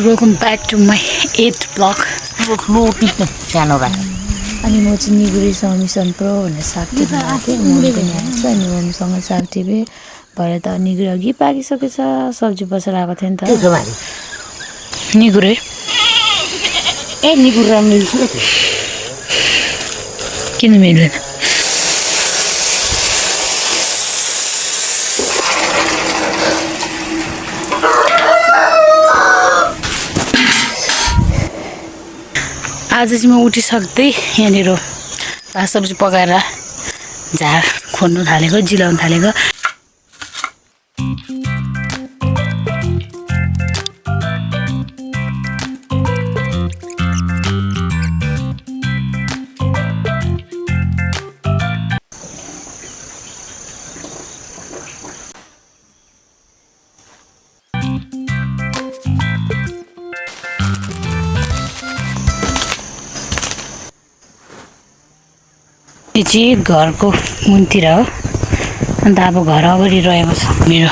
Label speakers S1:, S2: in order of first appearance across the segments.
S1: welcome back to my 8th vlog. अनि म चाहिँ निगुरी समिसन प्रो भनेर साग टिप्न आएको थिएँ। म पनि आएको छ अनि मम्मीसँग साग टिपेँ। भरे त निगुरी अघि पाकिसकेछ। सब्जी बसेर आएको थिएँ नि त। निगुरे
S2: ए निगुरा मिल्छ
S1: किन मिल्दैन? आज चाहिँ म उठिसक्दै यहाँनिर भात सब्जी पकाएर झार खोल्नु थालेको, जिलाउनु थालेको। यो चाहिँ घरको मुनतिर हो। अन्त अब घर अगाडि रहेको छ। मेरो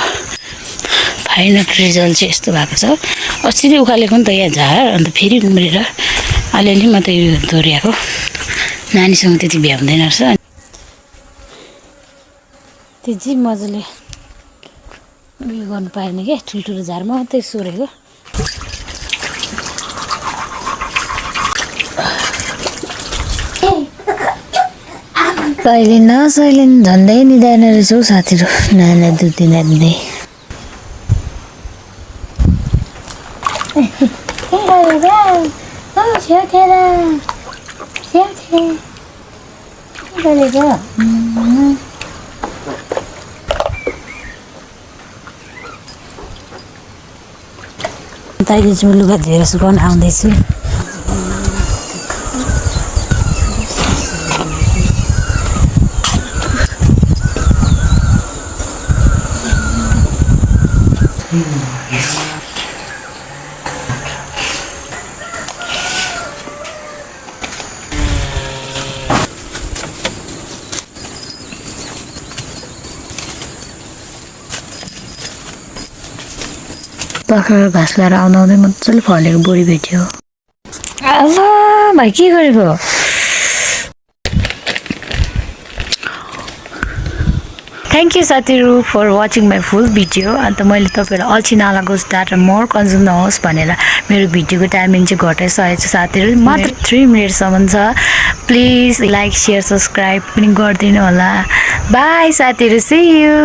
S1: फाइनल रिजल्ट चाहिँ यस्तो भएको छ। अस्ति नै उखालेको नि त यहाँ झार, अन्त फेरि उम्रेर अलिअलि मात्रै यो दोहोऱ्याएको। नानीसँग त्यति भ्याउँदैन रहेछ। त्यो चाहिँ मजाले उयो गर्नु पाएन क्या, ठुल्ठुलो झारमा मात्रै सोरेको। सहिले झन्डै निदाएन रहेछ हौ साथीहरू। नानीलाई दुध दिँदै अहिले चाहिँ लुगा धोएर सुकाउन आउँदैछु। बाख्रा घाँस ल्याएर आउँदै मजाले फलेको बोडी भेट्यो। आला भाइ के गरेको? थ्याङ्क यू साथीहरू for watching my full video. अन्त मैले तपाईँहरूलाई अल्छी नलागोस्, डाटा मोर कन्ज्युम नहोस् भनेर मेरो भिडियोको टाइमिङ चाहिँ घटाइसकेको छ साथीहरू। मात्र 3 मिनटसम्म छ। प्लिज लाइक, सेयर, सब्सक्राइब पनि गरिदिनु होला। बाई साथीहरू, सी यू।